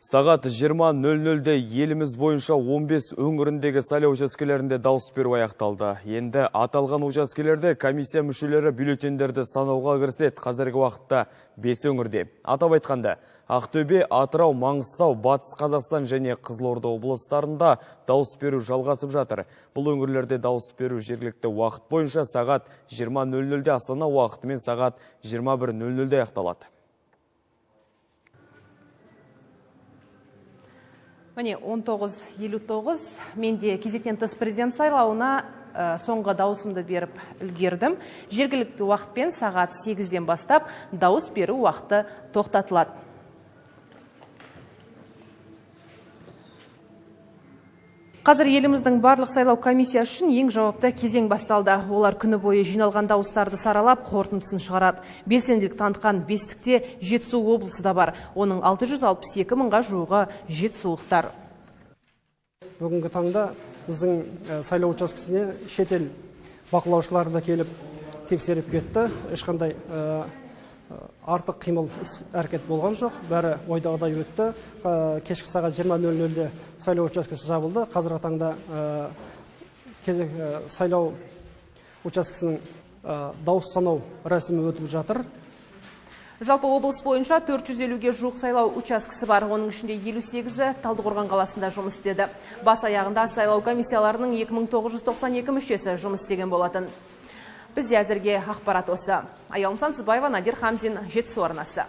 Сағат 20:00-де еліміз бойынша 15 өңіріндегі сайлау учаскелерінде дауыс беру аяқталды. Енді аталған учаскелерде комиссия мүшелері бюллетендерді санауға кіріседі. Қазіргі уақытта 5 өңірде. Атап айтқанда, Ақтөбе, Атырау, Маңғыстау, Батыс Қазақстан және Қызылорда облыстарында дауыс беру жалғасып жатыр. Бұл өңірлерде дауыс беру жергілікті уақыт бойынша сағат 20:00-де, Астана уақытымен сағат 21:00-де аяқталады. Міне, 19:59, мен де кезектен тыс президент сайлауына соңғы дауысымды беріп үлгердім. Жергілікті уақытпен сағат 8-ден бастап дауыс беру уақыты тоқтатылады. Қазір еліміздің барлық сайлау комиссиясы үшін ең жауапты кезең басталды. Олар күні бойы жиналған дауыстарды саралап, қорытындысын шығарады. Белсенділік танытқан бестікте Жетісу облысы да бар. Оның 662 мыңға жуығы жетісулықтар. Бүгінгі таңда біздің сайлау учаскесіне шетел бақылаушылары да келіп тексеріп кетті. Ешқандай артық қимыл іс әрекет болған жоқ, бәрі ойдағыдай өтті. Кешкі сағат 20:00-де сайлау учаскесі жабылды. Қазіргі таңда сайлау учаскесінің дауыс санау рәсімі өтіп жатыр. Жалпы облыс бойынша 450-ге жуық сайлау учаскесі бар. Оның ішінде 58-і Талдықорған қаласында жұмыс істеді. Бас аяғында сайлау комиссияларының 2992 мүшесі жұмыс істеген болатын. Бізде әзірге ақпарат осы. Аяулым Сансызбаева, Надир Хамзин, Жетісу арнасы.